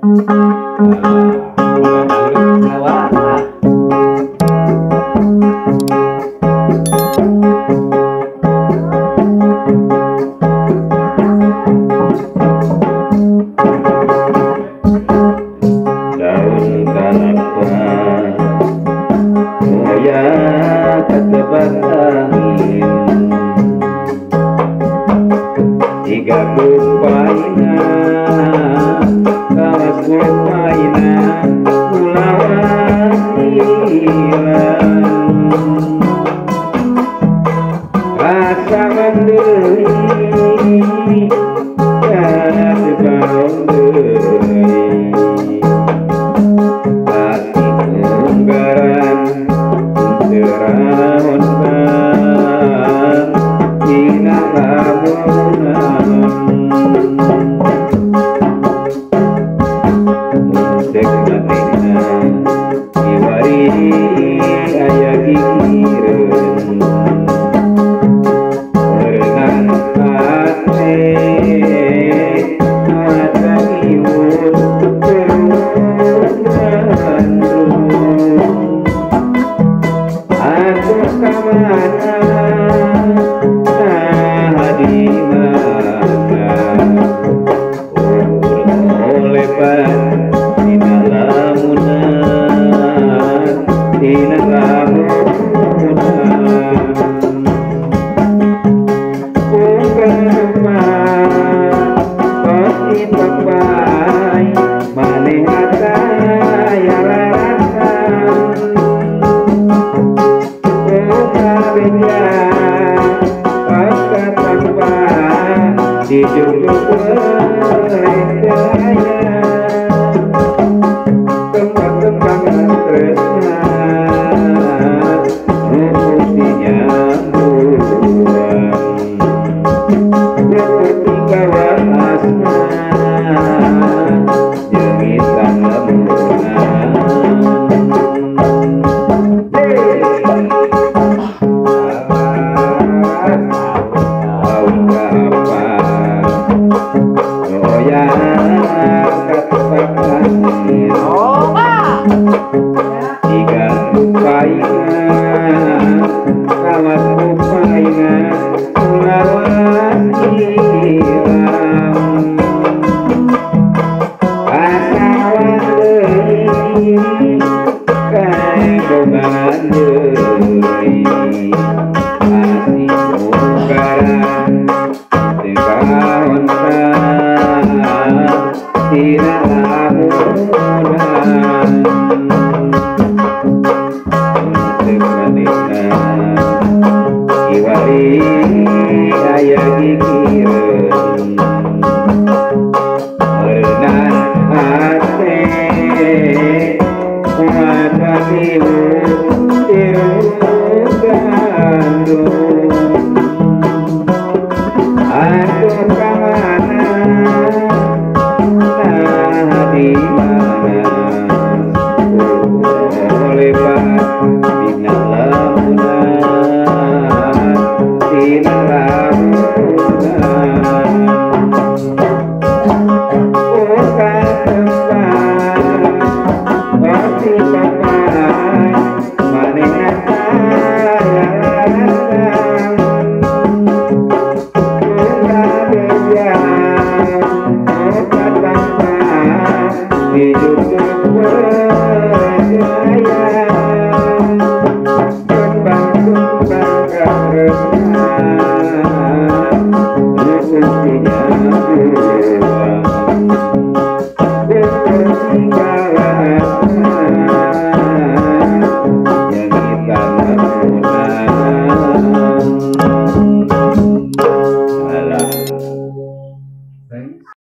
Daun kalapa goyah ketebak angin, tiga kupaina kawas kupaina kulawan hilang rasa mandiri kasih deui pasti unggaran teraon bang dina lamunan cek manehna kiwari aya gigireun berenang hate mata iwut atuh kamana nah di mana ukur lebat dina lamunan dina lamunan ungkepan pasti papai maneh aya rarasan kembang-kembangan tresna nu nyambuan seperti kawaasna jengitan lamunan. Tahun kapan goyah